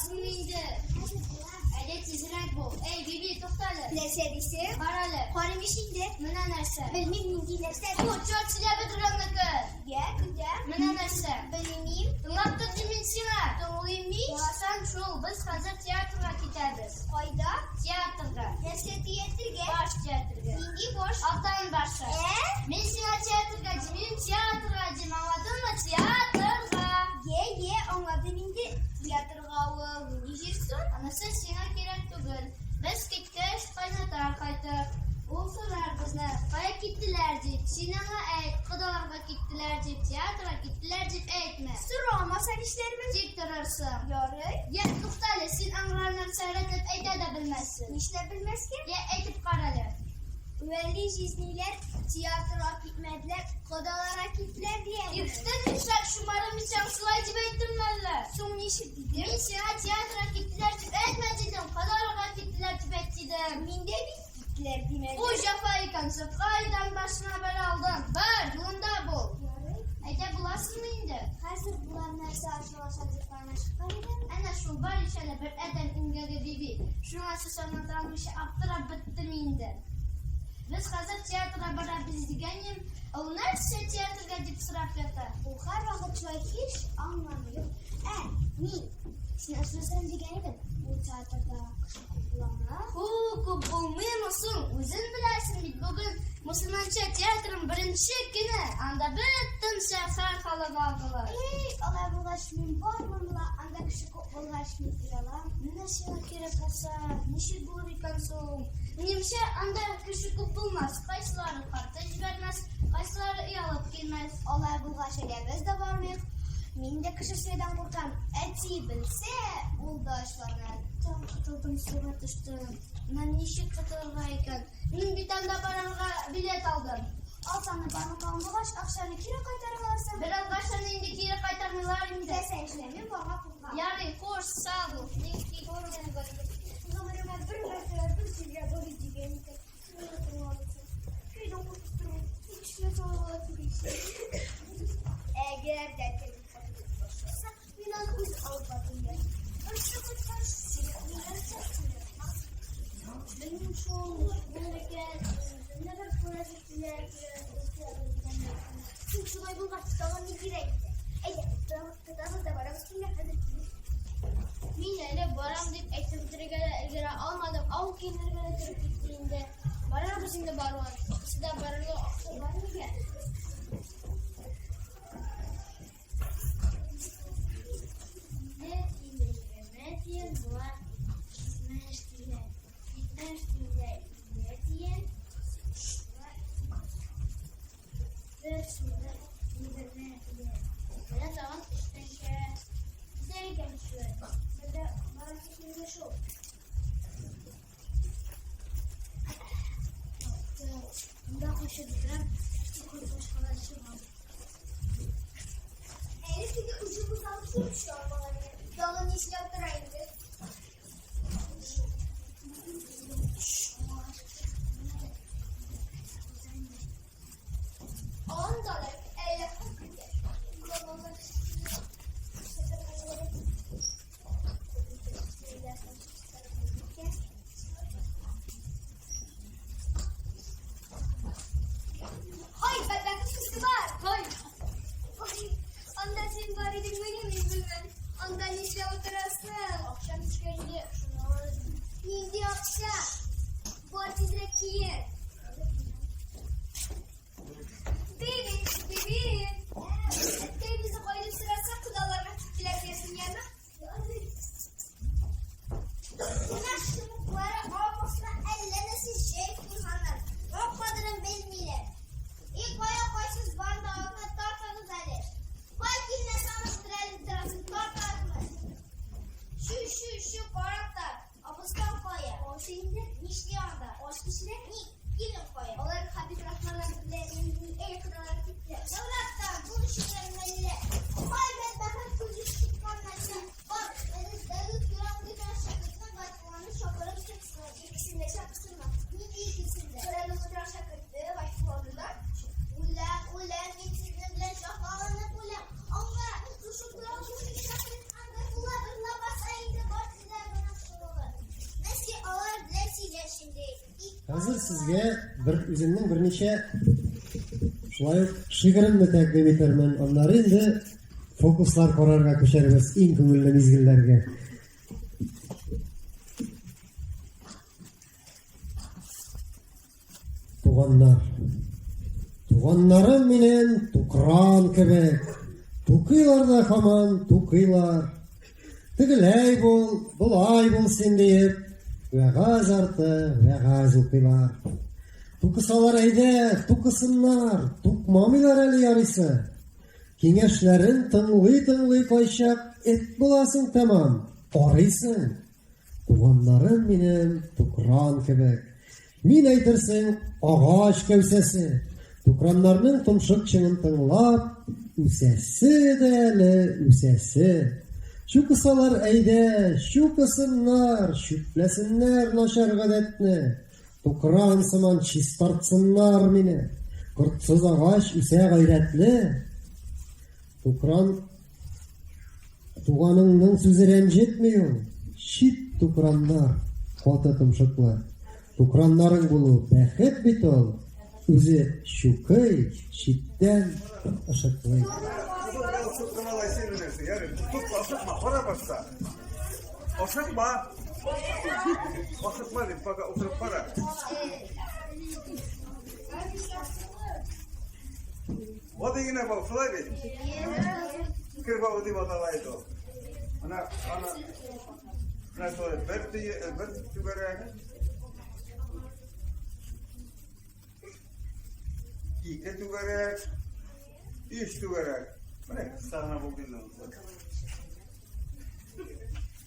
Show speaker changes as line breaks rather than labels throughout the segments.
Буласыңмы инде?
Хәзер булам.
Әйдә тизрәк бул. Әй, Биби, туктале.
Нәрсә дисең?
Карале.
Карыйм ич инде.
Менә нәрсә.
Белмим нинди нәрсә.
Бу черт сөйләп торганныкы.
Йә, көтәм.
Менә нәрсә.
Белмим.
Тыңлап тор дим мин сиңа.
Тыңлыйм ич.
Буласаң шул, без хәзер театрга китәбез.
Кайда?
Театрга.
Нәрсә театрга?
Баш театрга.
Нинди баш?
Атаң башы.
Ә?
Мин сиңа театрга димим, театрга дим, аңладыңмы? Театрга.
Йә, йә, аңладым инде. Театрга ул нинди җир соң?
Анысы сиңа кирәк түгел. Без киткәч, кайната кайтыр. Ул сорар безне, кая киттеләр дип. Син аңа әйт, кодаларга киттеләр дип, театрга киттеләр дип әйтмә.
Сорамаса нишләрмен?
Тик торырсың.
Ярый.
Йә, туктале, син аңа нәрсә рәтләп әйтә дә белмәссең.
Нишләп белмәскә?
Йә, әйтеп карале.
Вәли җизниләр театрга китмәделәр, кодаларга киттеләр дияр.
Ишеттең нишләп шумарым исән шулай дип әйттем әллә?
Соң ничек дидем?
Мин сиңа театрга киттеләр дип әйтмә дидем, кодаларга киттеләр дип әйт дидем.
Мин дә бит киттеләр димәдем.
Бу җәфа икән, сыртка айдан башына бәла алдың. Бар, юлында бул.
Ярый.
Әйтә буласыңмы инде?
Хәзер болар нәрсә аралаша дип кына чыккан идем.
Әнә шул бар ич әле бер адәм имгәге Биби. Шуңа сүз аңлата алмыйча аптырап беттем инде. Без хәзер театрга барабыз дигән идем, ул нәрсә театрга дип сорап ята.
Ул һәрвакыт шулай һич аңламый. Ә, мин син ачыласың дигән идем. Ул театрда кеше күп буламы?
Ху, күп булмыймы соң? Үзең беләсең бит, бүген мөселманча театрның беренче көне. Анда бөтен шәһәр халыгы агыла.
Эй, алай булгач мин бармын ла, анда кеше күп булгач мин оялам.
Менә сиңа кирәк булса, ничек булыр икән соң? Минемчә, анда кеше күп булмас. Кайсылары карта җибәрмәс, кайсылары оялып килмәс.
Алай булгач әйдә без дә бармыйк. Мин дә кеше сөйләүдән куркам. Әти белсә, ул да ачуланыр.
Таң котылдым, суга төштем. Менә ничек котылырга икән? Мин бит анда барырга билет алдым.
Алсаңны бармакка булгач, акчаны кире кайтарып алырсың.
Бер алгач аны инде кире кайтармыйлар инде.
Теләсә эшлә, мин барга куркам.
Ярый, хуш, сау бул. Мин киттем.
Гомеремә бер мәртәбә бер җиргә бару дигән икән. Шуны тыңламыйсың. Өйдән куркып торам. Икесенә салырга түгелсең. Әгәр дә теге хатын башласа, мин аны үз алып барырмын. Берсе кайткач, сине нәрсә
Белмим шул, мәмләкәт, менә бер күрәзәчеләр
Син шулай булгач, тагын ни кирәк инде? Әйдә, тотабыз да барабыз килә хәзер.
Мин әле барам дип әйтеп бетерергә дә өлгерә алмадым. Ау киенергә дә торып китте инде. Барабыз инде баруын. Икесе дә барырга акча бар нигә? Инде 20 тиен була 70 тиен. 70 тиенгә 50 тиен. Була бер сумлык 20 тиен. Менә тагын өч тәңкә. Җитә икән шулай. Бездә барысы килде шул. Монда кайчы бетерәм, башкалар чыгам.
Әле теге үзебез алып килеп төшә алмаган иде. Тагын нишләп тора инде? Анда да әллә күп икән. Һай, бәбәк сүзе бар.
Һай,
Ой, анда син бар идеңмени, мин белмәдем. Анда нишләп утырасың?
Акчам төшкән иде, шуны алып.
Нинди акча? Бар тизрәк киен. Биби, биби. Әткәй безне кайда сораса, кодаларга киттеләр диярсең, яме? Менә чыбыклары аркасына әллә нәрсә җәеп куйганнар. Рок кадерен белмиләр. И кая кайсыз банда атны тартыгыз әле. Кай килмәс аны терәлеп торасың, тарт атны. Чү, чү, чү, карап тар. Абыстаң кая?
Аш инде.
Нишли анда?
Аш пешерә.
Ник?
Хәзер сезгә бер үземнең берничә шулай ук шигыремне тәкъдим итәрмен. Аннары инде фокуслар карарга күчәрбез иң күңелле мизгелләргә. Туганнар. Туганнарым минем тукран кебек. Тукыйлар да һаман тукыйлар. Тегеләй бул, болай бул син диеп, вәгазь арты вәгазь укыйлар. Тукысалар әйдә, тукысыннар, тукмамыйлар әле ярыйсы. Киңәшләрен тыңлый-тыңлый кайчак эт буласың тәмам, арыйсың. Туганнарым минем тукран кебек. Мин әйтерсең, агач кәүсәсе. Тукраннарның томшык чыңын тыңлап, үсәсе дә әле үсәсе. Чукысалар әйдә, чукысыннар, чүпләсеннәр начар гадәтне. Тукран сыман чистартсыннар мине. Кортсыз агач үсә гайрәтле. Тукран Туганыңның сүзе рәнҗетми ул. Чит тукраннар, каты томшыклы. Тукраннарың булу бәхет бит ул. Үзе чукый, читтән ышыклый.
Ашыкма. Ашыкма дип, пока утырып кара. Гади генә бау, шулай бит? Кер бавы дип атала иде ул. Менә аны менә шулай бер төе, бер түгәрәк. Ике түгәрәк, өч түгәрәк. Менә кыска гына булды инде.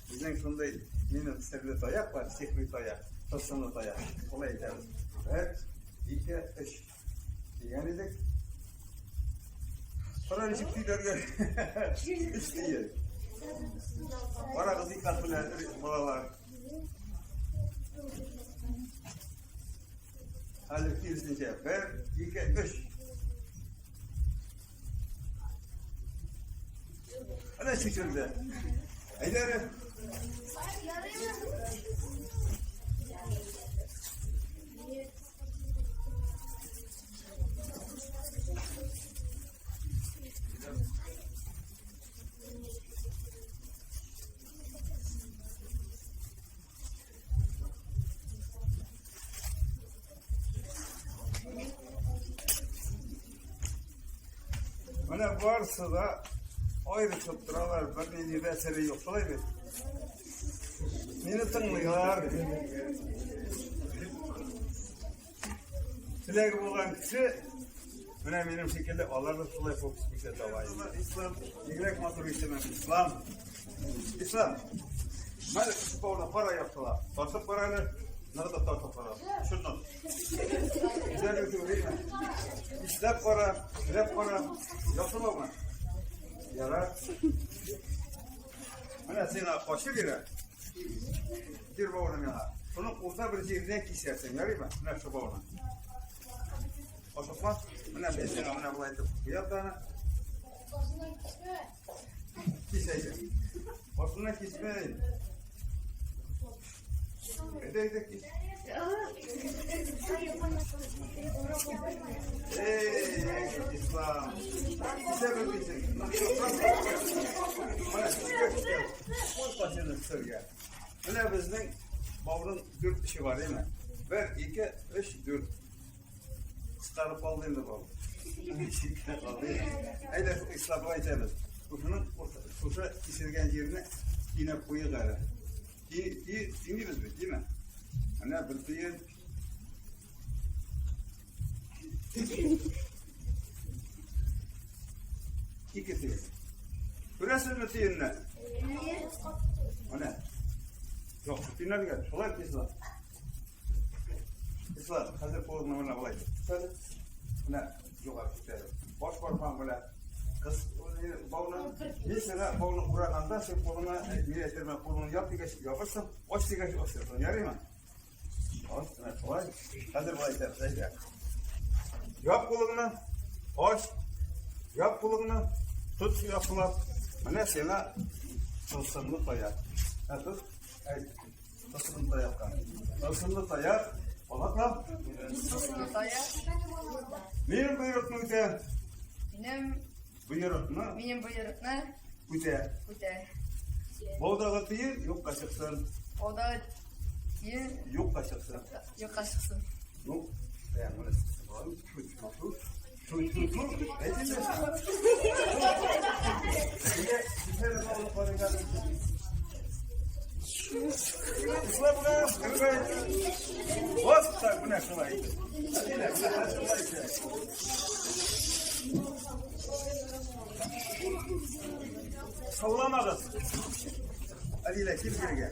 Безнең шундый минем серле таяк бар, сихри таяк, тылсымлы таяк. Шулай әйтәбез. Бер, ике, өч. Дигән идек. Кара ничек сөйләргә. Өч тиен. Карагыз диккать белән, балалар. Әле киресенчә. Бер, ике, өч. Әнә чишелде. Әйдә әле. Менә барысы да аерышып торалар, бернинди дә сере юк, шулай бит? Мине тыңлыйлар. Теләге булган кеше, менә минем шикелле, алар да шулай фокус күрсәтә ала. Ислам, бигрәк матур исеме, Ислам. Ислам. Менә бауны кара яптылар. Тартып кара әле, ныгытып тартып кара. Шуннан. Güzel ötüyor, İşlep кара, эшләп кара. Яхшы баумы? Ярар. Менә сиңа кашык бирә. Бир бауны миңа. Шуның урта бер җиренә кисәрсең, ярыймы? Менә шу бауны. Ашыкма. Менә мин сиңа менә болай итеп куям да аны. Кисәйсең. Башыннан кисмә. Әйдә, әйдә, кис. Эй, Ислам. Кисә белмисең. Менә өскә кисә. Куй кашыгын өстәлгә. Менә безнең бауның дүрт эше бар, әйме? Бер, ике, өч, дүрт. Кыскарып калды инде бау. Читкә калды. Әйдә, Исламга әйтәбез. Шушының шушы киселгән җирне кинәп куйык әле. Тиңлибез бит, димә? Менә бер тиен. Ике тиен. Күрәсезме тиенне? Менә. Юк, тиеннәргә шулай киселә. Ислам, хәзер кулыңны менә болай тот. Менә югары күтәреп. Баш бармагың белән кыс бауны. Мин сиңа бауны ураганда син кулыңа, мин әйтермен, кулыңны яп дигәч, ябырсың, ач дигәч, ачырсың. Ярыймы? Ач, менә шулай. Хәзер болай итәбез, әйдә. Яп кулыңны, ач. Яп кулыңны, тот яплап. Менә сиңа тылсымлы таяк. Ә тот, әйт. Тылсымлы таякка. Тылсымлы таяк. Кабатла.
Тылсымлы таяк.
Минем боерыкны үтә.
Минем
Боерыкны.
Минем боерыкны
үтә.
Үтә.
Баудагы тиен юкка чыксын.
Баудагы тиен
юкка чыксын.
Юкка чыксын.
Ну, менә тфу, тфу, тфу, тфу, тфу. Әйтинде. Шулай була, Вот так менә шулай. Әдилә, менә шулай итә. Салламагыз. Әдилә, кил бирегә.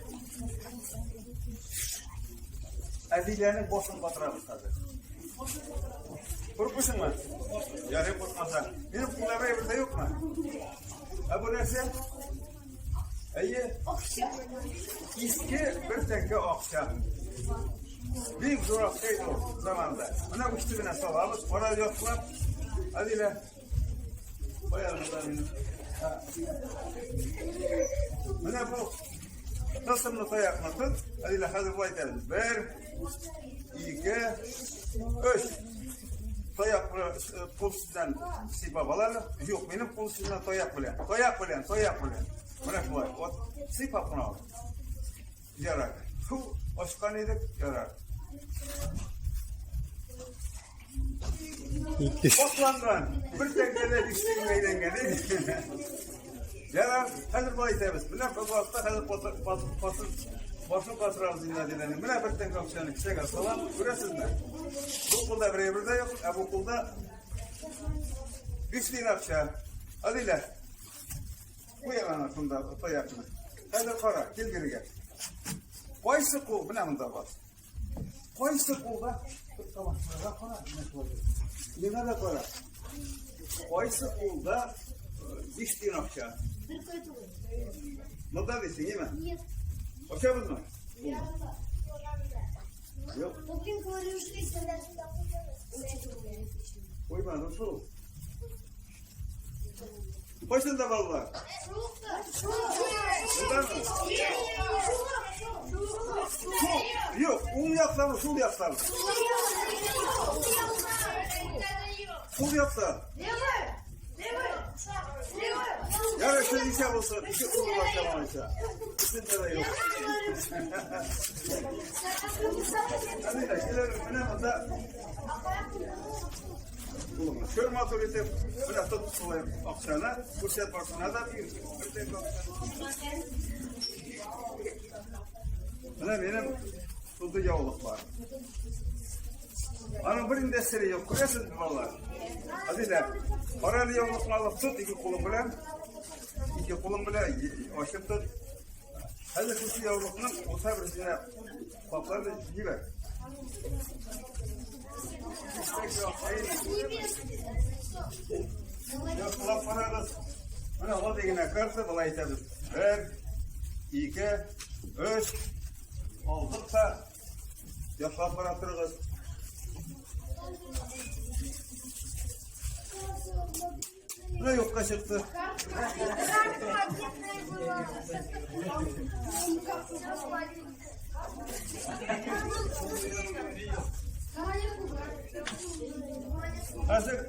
Әдиләнең башын батырабыз хәзер. Куркусыңмы? Ярый, куркмасаң. Минем кулда бер әйбер дә юкмы? Ә бу нәрсә? Әйе.
Акча.
Иске бер тәңкә акча. Бик зур акча иде ул заманында. Менә уч төбенә салабыз, кара ястлап. Әдилә. Кая монда минем? Менә бу тылсымлы таякны тот. Әдилә, хәзер болай итәбез. Бер, ике, өч. Таяк кул өстеннән сыйпап ал әле. Юк, минем кул өстеннән таяк белән. Таяк белән, таяк белән. Менә шулай. Вот, сыйпап кына ал. Ярар. Фу, ачкан идек, ярар. Акланган, бер тәңкәдә биш тиенгә әйләнгән. Ярар, хәзер болай итәбез. Менә бу вакытта хәзер башын катырабыз инде Әдиләнең. Менә бер тәңкә акчаны кесәгә салам, күрәсезме? Бу кулда бер әйбер дә юк, ә бу кулда биш тиен акча. Әдилә, куй аны шунда таякны. Хәзер кара, кил бирегә. Кайсы кул, менә монда бас. Кайсы кулда? Тамашага кара, менә шулай. Миңа да кара. Кайсы кулда биш тиен акча?
Бер кой түгел.
Монда дисең, име?
Нет.
Ачабызмы? Юк.
Блин, говорю, жизнь, когда сюда
Куймадым шул. Кайсында балалар? Мондамы? Шул, юк, уң яктамы, сул яктамы? Сул якта. Ярар, шул ничә булсын, ике кулы бар чамалайса. Икесендә дә юк. Әдилә, киләбез, менә монда. Кулыңны шөр матур итеп, менә тот шулай акчаны, күрсәт башына да бир, бер тәңкә акчаны. Менә минем шундый яулык бар. Аның бернинди сере юк, күрәсезме, балалар? Әдилә, кара әле яулыкны алып тот ике кулың белән. Ике кулың белән ачып тот. Хәзер шушы яулыкның урта бер җиренә каплар да җибәр. Яхшылап карагыз. Менә гади генә карта, болай итәбез. Бер, ике, өч. Алдык та яхшылап карап торыгыз. Менә юкка чыкты. Хәзер